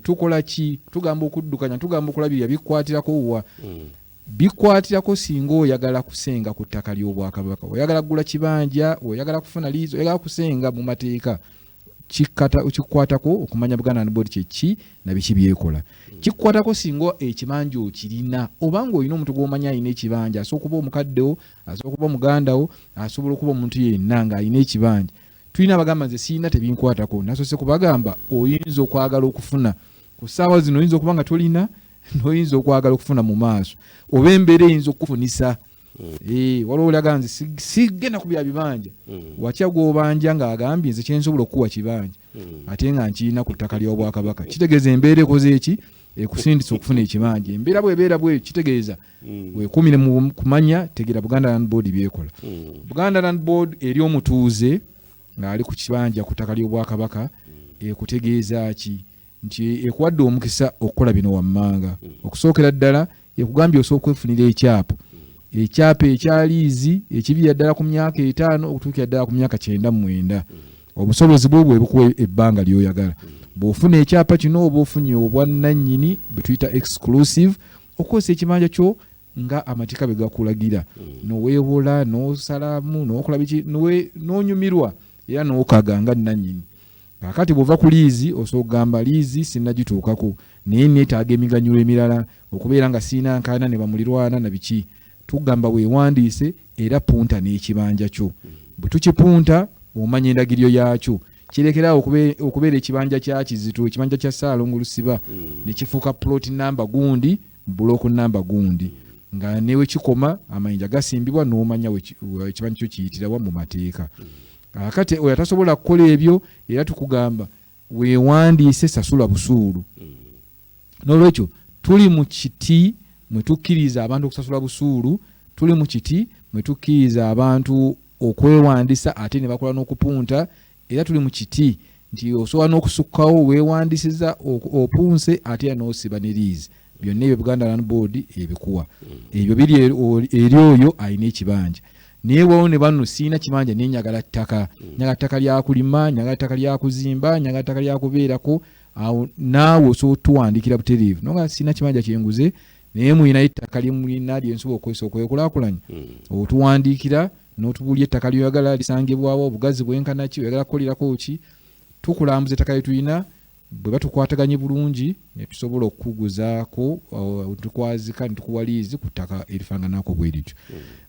Tukola ki? Tugamba okuddukanya, tugamba okulabirira, bikwatirako wa? Bikwatirako singa oyagala kusenga ku ttaka ly'Obwakabaka, oyagala kugula kibanja, oyagala kufuna liizi, oyagala kusenga mu mateeka. Kikukwatako okumanya Buganda Land Board kyeki na biki byekola. Kikukwatako singa ekibanja okirina, obanga olina omuntu gw'omanyi alina ekibanja, asobola okuba omukaddewo, asobola okuba mugandawo, asobola okuba omuntu yenna ng'alina ekibanja. Tulina abagamba, "Nze sirina, tebinkwatako." Nasoose kubagamba, oyinza okwagala okufuna ku ssaawa zino, oyinza okuba nga tolina, noyinza okwagala okufuna mu maaso, oba embeera eyinza okukufunisa. Waliwo oli nze sigenda ku bya bibanja. Watya gw'obanja ng'agambye, "Nze kyensobola okukuwa kibanja, ate nga nkirina ku ttaka ly'Obwakabaka." Kitegeeza embeera ekoze eki ekusindisa okufuna ekibanja. Embeera bw'ebeera bweyo, kitegeeza weekuumire mu kumanya, tegeera Buganda Land Board byekola. Buganda Land Board eri omutuuze ng'ali ku kibanja ku ttaka ly'Obwakabaka ekutegeeza ki? Nti ekuwadde omukisa okukola bino wammanga. Okusookera ddala, ekugambye osobola okwefunira ekyapa, ekyapa ekya liizi ekibira ddala ku myaka 5 okutuukira ddala ku myaka 99. Obusobozi bwo bwe bukuwa ebbanga ly'oyagala. Bw'ofuna ekyapa kino, oba ofunye obwannannyini bwe tuyita exclusive okukozesa ekibanja kyo nga amateeka bwe gakulagira, noweewola, n'osalamu, n'okola biki, n'onyumirwa era n'okaga nga nnannyini. Kaakati bw'ova ku liizi, osobola okugamba, "Liizi sinnagituukako, naye neetaaga emiganyulo emirala okubeera nga siina nkaana ne bamulirwana na biki." Tugamba weewandiise era punta n'ekibanja kyo. Bwe tukipunta, omanya endagiriro yaakyo, kirekeraawo okubeera ekibanja kya Kizito, ekibanja kya Ssaalongo Lusiba, ne kifuuka plot number gundi, block number gundi, nga newe kikoma amayinja gasimbibwa, n'omanya ekibanja kyo kiyitirawa mu mateeka. Kaakati oyo atasobola kukola ebyo, era tukugamba weewandiise, sasula busuulu. N'olwekyo tuli mu kiti mwe tukkiriza abantu okusasula busuulu, tuli mu kiti mwe tukkiriza abantu okwewandisa ate ne bakola n'okupunta, era tuli mu kiti nti osobola n'okusukkawo, weewandisiza, opunse ate era n'osiba ne liizi. Byonna ebyo Buganda Land Board ebikuwa. Ebyo biri eri oyo alina ekibanja. Naye wawo ne bano, "Siina kibanja naye njagala ttaka, njagala ttaka lyakulima, njagala ttaka lyakuzimba, njagala ttaka lyakubeerako," awo naawe osobola otuwandikira butereevu nonga, "Siina kibanja kyenguze, naye mulinayo ettaka lyemulina lyensobola okukozesa okwekulaakulanya?" Otuwandiikira n'otubuulya ettaka lyoyagala lisangibwawo, obugazi bwenkana ki, oyagala kukolerako ki. Tukulambuza ettaka lye tulina. Bwe batukwataganye bulungi, ne tusobola okukuguzaako, tukwazika ne tukuwa liizi ku ttaka erifaananako bwe lityo.